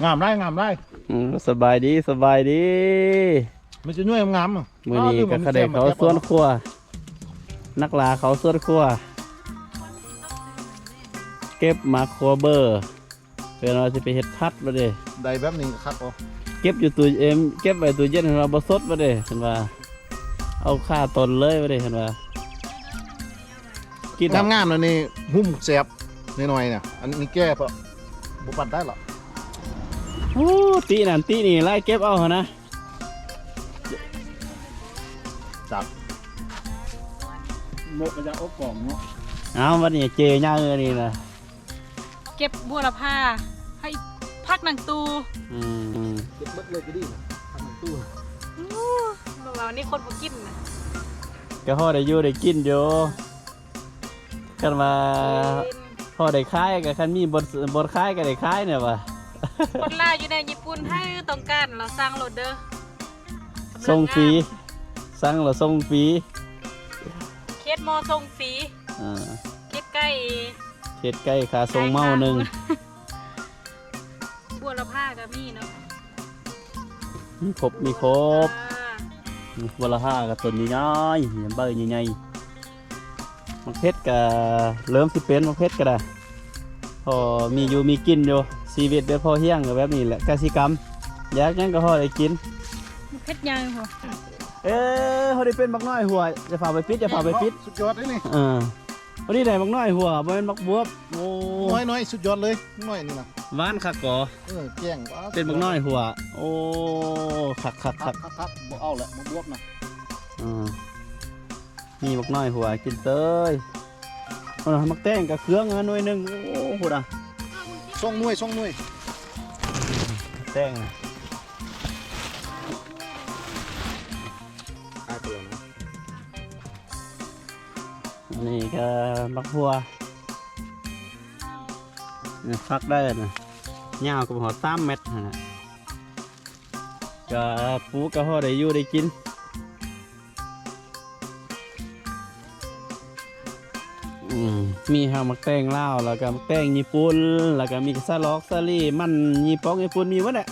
ງາມຫຼາຍ ງາມຫຼາຍ. ອືມ ສະບາຍດີ ສະບາຍດີ. ມັນຊິໜ່ວຍງາມໆ ມື້ນີ້ກໍຂະໄດ້ເຂົ້າສວນຄົວ ນັກລ່າເຂົ້າສວນຄົວ ເກັບໝາກຂົວເບີ ເພິ່ນວ່າຊິໄປເຮັດຜັດວ່າເດ້. ໄດ້ແບບນີ້ກໍຄັກເນາະ. ເກັບຢູ່ຕູ້ເຢັນ ເກັບໄວ້ຕູ້ເຢັນ ເພິ່ນວ່າບໍ່ສົດວ່າເດ້ ເພິ່ນວ່າ ເອົາຄາຕົ້ນເລີຍວ່າເດ້ ເພິ່ນວ່າ. ກິນງາມໆ ແລ້ວນີ້ຫຸ້ມແຊບໜ້ອຍໆ ນະ. ອັນນີ້ແກ່ເພາະບໍ່ປັນໄດ້ຫຼອກ. ໂອ້ ຕິນັ້ນຕິນີ້ ໄລ່ເກັບເອົາຫັ້ນນະ. ຈັບ ໝົກກໍຢາກອົບກອງເນາະ. ເອົາ ບັດນີ້ເຈຍ່າງອັນນີ້ນະ. ເກັບບົວລະພາ ໃຫ້ຜັກນາງຕູ້. ອືມ ເກັບເບິດເລີຍກໍດີນະ ຜັກນາງຕູ້. ໂອ້ ລາວນີ້ຄົນບໍ່ກິນນະ ກໍພໍໄດ້ຢູ່ໄດ້ກິນຢູ່. ຄັນວ່າພໍໄດ້ຂາຍກໍ ຄັນມີບ່ອນ ບ່ອນຂາຍກໍໄດ້ຂາຍແນ່ວ່າ. ຄົນລາວຢູ່ໃນຍີ່ປຸ່ນ ໃຜຕ້ອງການລາວສັ່ງໂລດເດີ ສົ່ງຟຣີ. ສັ່ງແລ້ວສົ່ງຟຣີ ເຂດມໍສົ່ງຟຣີ. ອ່າ ເຂດໃກ້ ເຂດໃກ້ຄ່າສົ່ງເມົາໜຶ່ງ. ບົວລະພາກໍມີເນາະ ມີຄົບ ມີຄົບ. ອ່າ ບົວລະພາກໍຕົ້ນໃຫຍ່ໆ ໃບໃຫຍ່ໆ. ໝາກເຜັດກໍເລີ່ມຊິເປັນ ໝາກເຜັດກໍໄດ້ ພໍມີຢູ່ມີກິນຢູ່. ຊີວິດແບບພໍຮຽງກໍແບບນີ້ແຫຼະ ກະສິກຳ ຢາກຫຍັງກໍພໍໄດ້ກິນ. ໝາກເຜັດໃຫຍ່ພໍ. ເອີ ພໍໄດ້ເປັນໝາກນ້ອຍຫົວ. ຢ່າຟ້າວໄປປິດ ຢ່າຟ້າວໄປປິດ. ສຸດຍອດເດ້ນີ້. ເອີ ພໍດີໄດ້ໝາກນ້ອຍຫົວ ບໍ່ແມ່ນໝາກບວບ. ໂອ້ ນ້ອຍໆ ສຸດຍອດເລີຍ ໜ້ອຍນີ້ນະ. ຫວານຄັກກໍ. ເອີ ແກງ ເປັນໝາກນ້ອຍຫົວ. ໂອ້ ຄັກໆໆ. ບໍ່ເອົາແຫຼະ ໝາກບວບນະ. ອືມ ມີໝາກນ້ອຍຫົວກິນເຕີຍ. ໂອ້ ໝາກແຕງກໍເຄືອງໜ່ວຍໜຶ່ງ. ໂອ້ ພຸ້ນນະ ສອງໜ່ວຍ ສອງໜ່ວຍ. ແຕງນະ ອັນນີ້ກໍໝາກຫົວ ນີ້ ຜັກໄດ້ນະ ຍາວກໍບໍ່ຮອດສາມແມັດຫັ້ນນະ. ກະປູກກະພໍໄດ້ຢູ່ໄດ້ກິນ. ອືມ ມີທັງໝາກແຕງລາວ ແລ້ວກະໝາກແຕງຍີ່ປຸ່ນ ແລ້ວກະມີສະຫຼອກສາລີ ມັນຍີ່ປອກຍີ່ປຸ່ນ ມີໝົດແຫຼະ.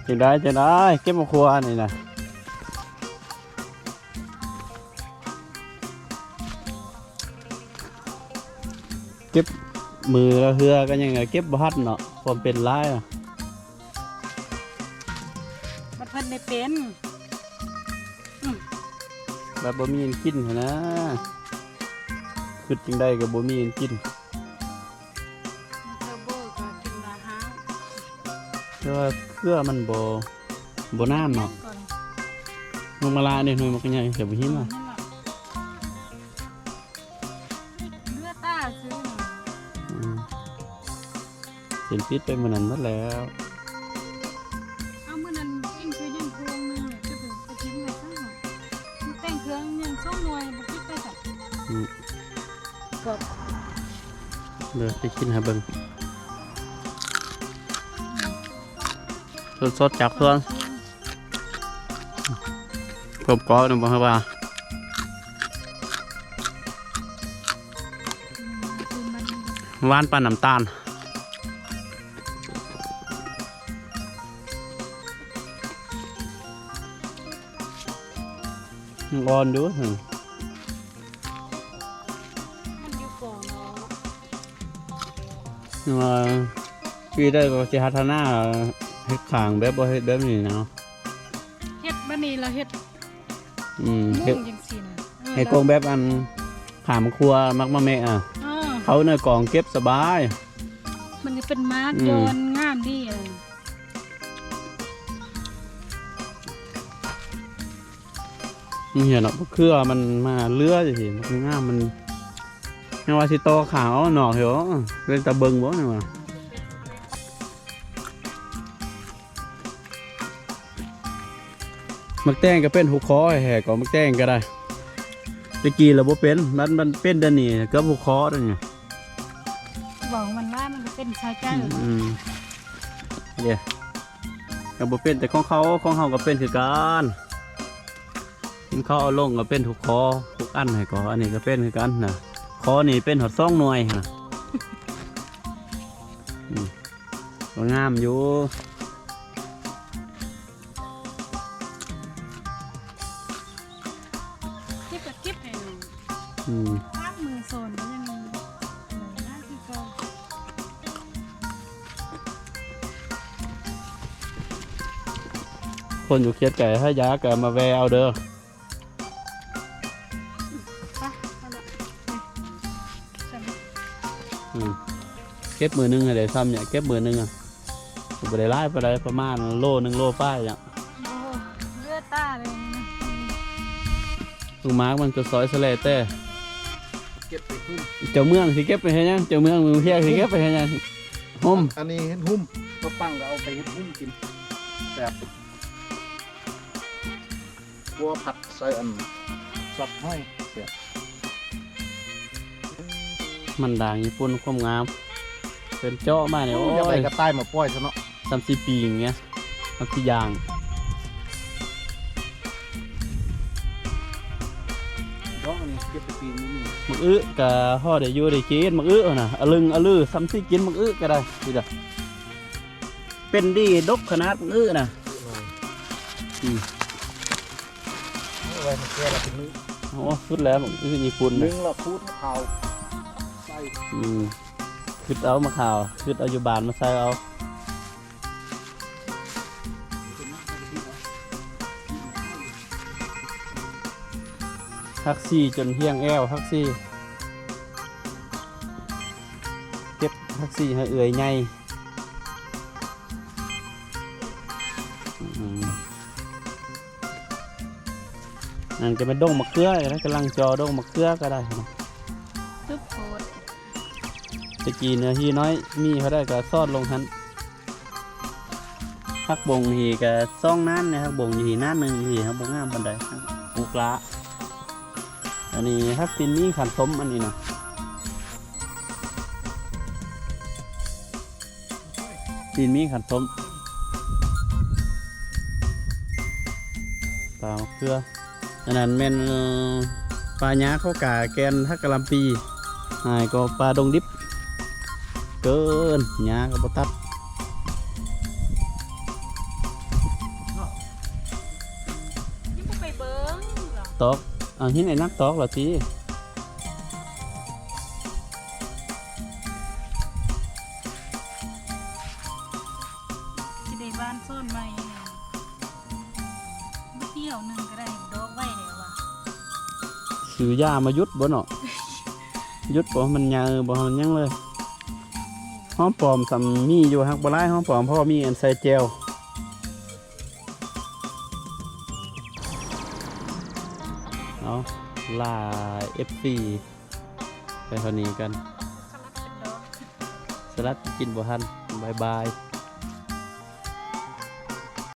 ຈັ່ງໃດ ຈັ່ງໃດ ເກັບໝາກຂົວນີ້ນະ. ເກັບມືລະເທື່ອກໍຍັງເກັບບໍ່ທັນເນາະ ຄວາມເປັນຫຼາຍນະ. ບັດເພິ່ນໄດ້ເປັນ ອືມ ບັດບໍ່ມີອັນກິນຫັ້ນນະ ຄຶດຈັ່ງໃດກໍບໍ່ມີອັນກິນ. ເທີໂບກໍກິນລະຫາ ແຕ່ວ່າເຄືອມັນບໍ່ ບໍ່ນານເນາະ. ແມ່ນກ່ອນ ໝາກມະລານີ້ ໜ່ວຍໝາກໃຫຍ່ ແຕ່ບໍ່ເຫັນວ່າ ເຫຼືອຕາຊື່. ອືມ ເຫັນປິດໄປມື້ນັ້ນໝົດແລ້ວ. ເອົາ ມື້ນັ້ນກິນຄືຍັງພວງໜຶ່ງ ຈະໄປ ໄປກິນໄປຊະ ແຕ່ງເຄື່ອງຍັງສອງໜ່ວຍ ບໍ່ກິນໄປຊະ. ອືມ ກອບ ເດີ ໄປກິນໃຫ້ເບິ່ງ ສົດໆ ຈາກສວນ ກອບໆ ນະ ບໍ່ໃຫ້ວ່າ ຫວານປານນ້ຳຕານ. ຍັງອ່ອນຢູ່ ມັນຢູ່ກອງເນາະ ວ່າປີໃດກໍຊິພັດທະນາເຮັດຂ້າງແບບບໍ່ເຮັດແບບນີ້ນະ. ເຮັດບາດນີ້ລະເຮັດ ອືມ ມຸງຈັ່ງຊີ້ນະ ເອີ ເຮັດກົງແບບອັນ ຂາມະຄົວ ໝາກມະແມະ ອາ ເອີ ເຂົາໃນກອງເກັບສະບາຍ ມັນຈະເປັນໝາກ ອືມ ຍ້ອນງາມດີ ເອີ ນີ້ເນາະ ເຄືອມັນມາເຫຼືອຈັ່ງຊີ້ ມັນງາມ ມັນ ຍັງວ່າຊິຕໍ່ຂາງອອກນອກຢູ່ ເປັນຕາເບິ່ງບໍ່ ຍັງວ່າ. ໝາກແຕງກໍເປັນຫຸກຄໍແທ້ໆ ກໍໝາກແຕງກໍໄດ້ ແຕ່ກີ້ລະບໍ່ເປັນ ມັນ ມັນເປັນດຽວນີ້ເກືອບຫຸກຄໍແລ້ວນີ້ ເວົ້າມັນຫຼາຍ ມັນກໍເປັນຊາວໃຈ. ອືມ ເດ້ ກໍບໍ່ເປັນແຕ່ຂອງເຂົາ ຂອງເຮົາກໍເປັນຄືກັນ. ກິນເຂົ້າເອົາລົງກໍເປັນທຸກຂໍ້ ທຸກອັນໃຫ້ກໍ ອັນນີ້ກໍເປັນຄືກັນນະ ຂໍ້ນີ້ເປັນຮອດສອງໜ່ວຍນະ. ອືມ ກໍງາມຢູ່. ເກັບກໍເກັບໃຫ້ໜ່ອຍ. ອືມ ພາກມືໂຊນກໍຍັງເຫຼືອຫຼາຍຄືເກົ່າ. ຄົນຢູ່ເຂດໄກ ຖ້າຢາກກໍມາແວ່ເອົາເດີ. ໄປ ເອົາລະ ນີ້ ອືມ ເກັບມື້ໜຶ່ງໃຫ້ໄດ້ຊ່ຳນີ້ ເກັບມື້ໜຶ່ງອະ ບໍ່ໄດ້ຫຼາຍປານໃດ ປະມານໂລໜຶ່ງ ໂລປາຍອະ. ໂອ້ ເຫຼືອຕາເລີຍ. ລູກໝາກມັນຈະຊອຍສະແລແຕ່ ເກັບໄປຫຸ້ມ. ເຈົ້າເມືອງຊິເກັບໄປເຮັດຫຍັງ? ເຈົ້າເມືອງ ເມືອງພຽກຊິເກັບໄປເຮັດຫຍັງ? ຫຸ້ມ. ອັນນີ້ເຮັດຫຸ້ມ ເຂົາປັ້ງກໍເອົາໄປເຮັດຫຸ້ມກິນ ແຊບ. ຄົວຜັດໃສ່ອັນ ຊອດຫອຍ ແຊບ. ມັນດາງຍີ່ປຸ່ນຄວາມງາມ ເພິ່ນເຈາະມານີ້ ໂອ້ ໂອ້ຍ ຢາກໄດ້ກະຕ່າຍມາປ່ອຍຊະເນາະ. ສາມສີ່ປີງເນຍ ມັນຊິຢ່າງ ດອກອັນນີ້ເກັບໄປປີໜຶ່ງ. ໝາກອຶກະພໍໄດ້ຢູ່ໄດ້ກິນ ໝາກອຶຫັ້ນນະ ອະລຶງອະລື ສ່ຳຊິກິນໝາກອຶກະໄດ້. ເປັນດີດົກຂະໜາດມື້ນະ. ອືມ ເອົາໄວ້ມາແກ່ລະເປັນມື້. ໂອ້ ສຸດແລ້ວ ມື້ຍີ່ປຸ່ນນະ ໜຶ່ງລະຂູດເຂົ້າໃສ່. ອືມ ຂູດເອົາມາຂາວ ຂູດເອົາຢູ່ບ້ານມາໃສ່ເອົາ. ຜັກຊີຈົນຫ້ຽງແອວ ຜັກຊີ ເກັບຜັກຊີໃຫ້ເອື້ອຍໃຫຍ່. ອືມ ນັ້ນກະແມ່ນດົງມະເຂືອນະ ກຳລັງຈໍ່ດົງມະເຂືອກະໄດ້ນະ. ຕຶບໂພດ ແຕ່ກີ້ເນື້ອທີ່ນ້ອຍ ມີເທົ່າໃດກະຊອດລົງຫັ້ນ. ຜັກບົງນີ້ກະສອງໜ້ານະ ຜັກບົງຢູ່ນີ້ໜ້ານໜຶ່ງ ຢູ່ນີ້ຫັ້ນບໍ່ງາມປານໃດ ປູກຫຼ້າ. ອັນນີ້ຜັກຕີນໝີ່ຂັ້ນສົ້ມ ອັນນີ້ນະ ຕີນໝີ່ຂັ້ນສົ້ມ ປາມະເຂືອ. ອັນນັ້ນແມ່ນປາຫຍ້າເຂົ້າກາແກ່ນ ຜັກກະຫຼ່ຳປີ ຫາຍກວ່າປາດົງດິບເກີນ ຫຍ້າກໍບໍ່ຕັດ. ຍັງບໍ່ໄປເບິ່ງເນາະ ຕອກ ເອົາຫີນໄອ້ນັກຕອກລະຕິ. ຊິໄດ້ຫວ່ານສອນໃໝ່ ບໍ່ທ່ຽວໜຶ່ງກໍໄດ້ດອກໄວແລ້ວວ່າ. ຊື້ຢາມາຢຸດບໍ່ເນາະ ຢຸດບໍ່ໃຫ້ມັນໃຫຍ່ ບໍ່ໃຫ້ມັນຫຍັງເລີຍ. ຫອມປ້ອມສ່ຳມີຢູ່ ຫາກບໍ່ຫຼາຍ ຫອມປ້ອມພໍມີອັນໃສ່ແຈ່ວ. ເອົາ ລາເອັຟຊີ ໄປເທົ່ານີ້ກັນ. ສະຫຼັດກິນບໍ່ທັນ ບາຍບາຍ.